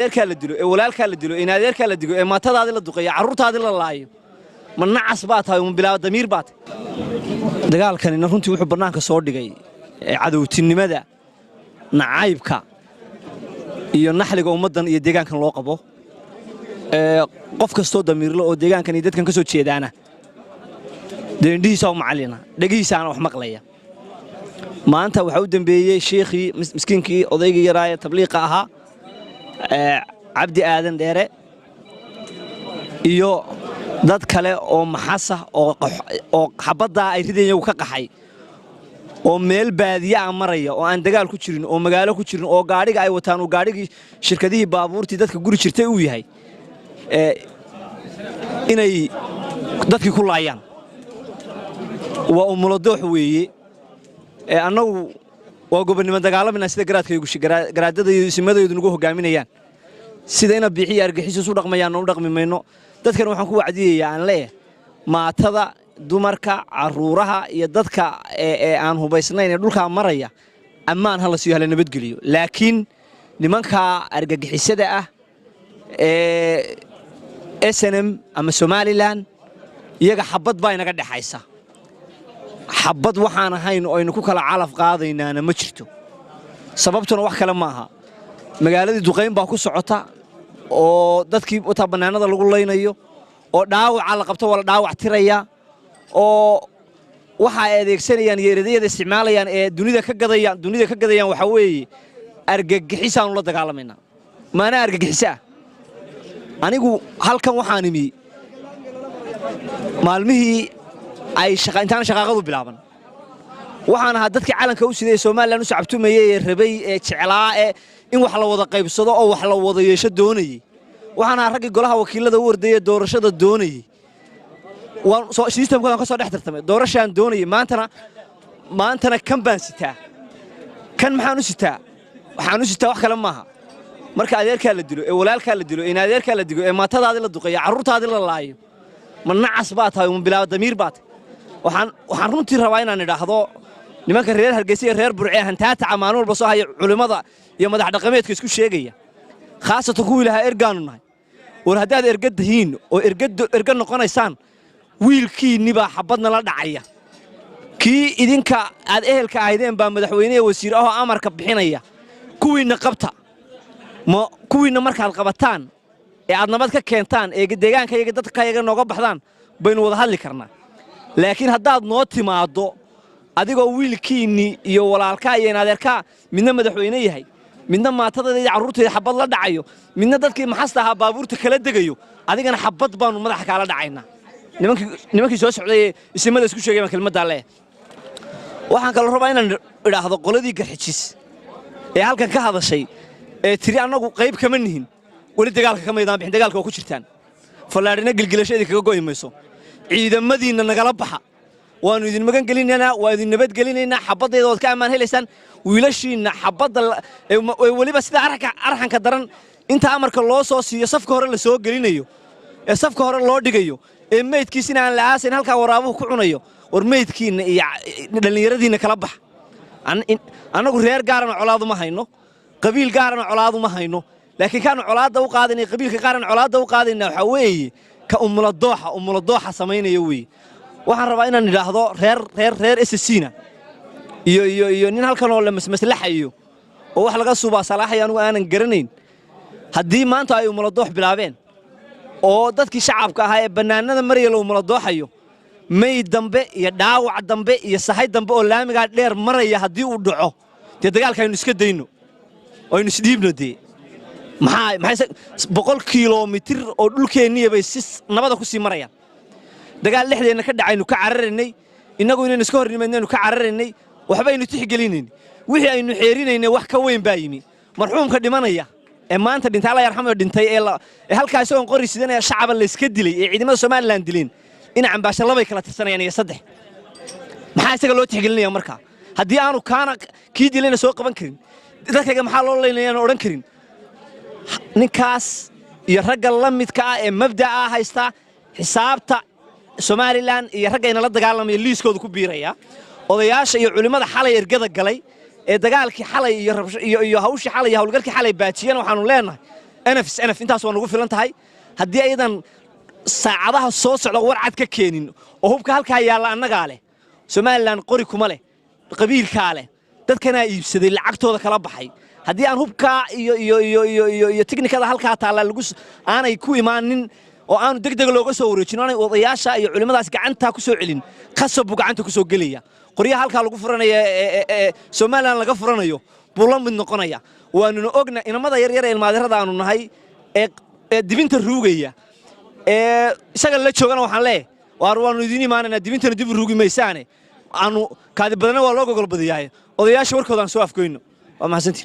Adeerkaa la dilo, ee walaalkaa la dilo, ee adeerkaa la digo, ee maatadaadii la duqeeyo, carruurtaadii la laayo, ma nacas baa tahay? Ma bilaaba damiir baa tahay? Dagaalkanina runtii wuxuu bannaanka soo dhigay cadowtinimada, nacaybka iyo naxliga ummaddan iyo deegaankan loo qabo. Qof kastoo damiirlo oo deegaankan iyo dadkan ka soo jeedaana dee indhihiisaa u macallina, dhegihiisaana wax maqlaya. Maanta waxaa u dembeeyey shiikhii miskiinkii, odaygii yaraaye tabliiqa ahaa, Cabdi Aadan Dheere, iyo dad kale oo maxasa oo xabaddaa ay ridayan iyagu ka qaxay, oo meel baadiye ah maraya, oo aan dagaal ku jirin oo magaalo ku jirin, oo gaadhiga ay wataan uu gaadhigii shirkadihii baabuurtii dadka guri jirtay uu yahay, inay dadkii ku laayaan waa umuladoox weeye. Annagu waa gobonnimo dagaalamayna, sida garaadada iyo isimadaydu nagu hogaaminayaan. Sida ina biixiyo argaxiso isu dhaqmayaanna u dhaqmi mayno. Dadkan waxaan ku wacdiyayaa aan leeyahay: maatada, dumarka, carruuraha iyo dadka ee aan hubaysnayn ee dhulkaa maraya ammaan ha la siiyo, hala nabadgeliyo. Laakiin nimanka argagixisada ah ee SNM ama Somaliland, iyaga xabad baa inaga dhexaysa. Xabad waxaan ahayn oo aynu ku kala calaf qaadaynaana ma jirto. Sababtuna wax kale maaha: magaaladii duqayn baa ku socota, oo dadkii wataa bannaanada lagu laynayo, oo dhaawaca la qabto waa la dhaawac tiraya, oo waxa ay adeegsanayaan iyo eredayada isticmaalayaan ee dunida ka gadayaan waxaa weeye: argagixisaanu la dagaalamaynaa. Maanaa argagixiso ah? Anigu halkan waxaan imi maalmihii ay intaan shaqaaqadu bilaaban. Waxaan ahaa dadkii calanka u siday ee Somaliland u sacabtumayey, ee rabay, ee jeclaa, ee in wax la wada qaybsado oo wax la wada yeesho doonayey. Waxaan ahaa raggii golaha wakiilada u ordayey, doorashada doonayey. Waan systemkoodan ka soo dhex tartamay, doorashaan doonayey. Maantana kan baan sitaa. Kan maxaan u sitaa? Waxaan u sitaa wax kale maaha: marka adeerkaa la dilo, ee walaalkaa la dilo, ee adeerkaa la digo, ee maatadaadii la duqeeyo, carruurtaadii la laayo, ma nacas baa tahay? Ma bilaaba damiir baa tahay? Waxaan runtii rabaa inaan idhaahdo nimanka reer Hargeysa iyo reer Burce, hantaataca maalin walba soo haya, culimmada iyo madax dhaqameedka isku sheegaya, khaasatan kuwii lahaa ergaanu nahay: war haddaad erga tihiin oo erga noqonaysaan, wiilkiinni baa xabadna la dhacaya. Kii idinka aad ehelka ahaydeen baa madaxweynehe wasiir ahoo amarka bixinaya. Kuwiinna qabta. Ma kuwiinna markaad qabataan ee aad nabad ka keentaan ee deegaankayaga, dadkayaga nooga baxdaan, baynu wada hadli karnaa. Laakiin haddaad noo timaaddo adigoo wiilkiinnii iyo walaalkaa iyo inadeerkaa midna madaxweyne yahay, midna maatadayda iyo carruurtayda xabad la dhacayo, midna dadkii maxasta ahaa baabuurta kala degayo, adigana xabad baannu madaxa kaala dhacaynaa. Nimankii soo socday ee isimada isku sheegay baan kelmaddaa leeyahay. Waxaan kaloo rabaa inaan idhaahdo qoladii Garxijis ee halkan ka hadashay ee tiri annagu qayb kama nihin, weli dagaalka kama ydaan bixin. Dagaalka waa ku jirtaan. Fallaadhina gilgilasho idinkaga go'i mayso. Ciidamadiinna nagala baxa. Waannu idin magan gelinaynaa, waa idin nabadgelinaynaa, xabadayda waad ka ammaan helaysaan. Wiilashiinna xabadda ee weliba sida arxanka daran inta amarka loo soo siiyo safka hore la soo gelinayo, ee safka hore loo dhigayo, ee meydkiisina aan la aasayn, halkaa waraabuhu ku cunayo. War meydkiinna iyo dhallinyaradiinna kala baxa. Annagu reer gaarana colaaduma hayno, qabiil gaarana colaaduma hayno, laakiin kaanu colaadda u qaadanay, qabiilka qaarana colaadda u qaadayna, waxaa weeye ka umuladooxa samaynaya weeye. Waxaan rabaa inaan idhaahdo reer SSCna iyo nin halkan oo la masmaslaxayo oo wax laga suubaa salaaxaya anugu aanan garanayn, haddii maanta ay umuladoox bilaabeen oo dadkii shacabka ahaa ee bannaanada maraya la umuladooxayo, may dambe iyo dhaawac dambe iyo sahay dambe oo laamigaa dheer maraya haddii uu dhaco, dee dagaalka aynu iska dayno oo aynu isdhiibno. Dee maxaa maxay 100 kiiloomitir oo dhulkeenniya bay si nabada ku sii marayaan? Dagaal dhexdeenna ka dhacaynu ka cararaynay, innagu inaynu iska hor nimaydnaynu ka cararaynay. Waxbaynu tixgelinayn, wixii aynu xeerinaynay wax ka weyn baa yimi. Marxuumka dhimanaya ee maanta dhintay, Alla yarxamayo, dhintay ee halkaa isagoon qori sidanaya shacaba layska dilay ee ciidamada Somaliland dileen, ina Cambaasho labay kala tirsanayaan iyo saddex. Maxaa isaga loo tixgelinaya markaa haddii aanu kaana kii dilayna soo qaban karin, dadkayga maxaa loo laynaya aanu odhan karin? Ninkaas iyo ragga la midka ah ee mabda'a haysta, xisaabta Somaliland iyo ragga inala dagaalamaya liiskooda ku biiraya. Odayaasha iyo culimmada xalay ergada galay ee dagaalkii xalay iyo hawshii xalay iyo hawlgalkii xalay baajiyana waxaanu leenahay Enough is enough. Intaas waa nagu filan tahay. Haddii ayadan saacadaha soo socda war cad ka keenin oo hubka halkaa yaalla annagaa leh, Somaliland qori kuma leh, qabiilkaa leh, dadkanaa iibsaday, lacagtooda kala baxay. Haddii aan hubkaa iyo tiknikada halkaa taalla lagu aanay ku imaanin oo aanu deg deg looga soo wareejin, aanay odayaasha iyo culimmadaas gacantaa ku soo celin, khasab buu gacanta ku soo gelaya. Qoryaha halkaa lagu furanaya ee Somaliland laga furanayo buu la mid noqonaya. Waanuna ogna inamada yaryar ee ilmaadirada aanu nahay ee dibinta ruugaya ee isaga la joogana, waxaan leeyahay, waar waanu idiin imaanaynaa, dibintana dib u ruugi maysaane. Aanu kaadi badana waa loo gogol badiyaaye, odayaasha warkooda aan soo afgoyno. Waa mahadsantiin.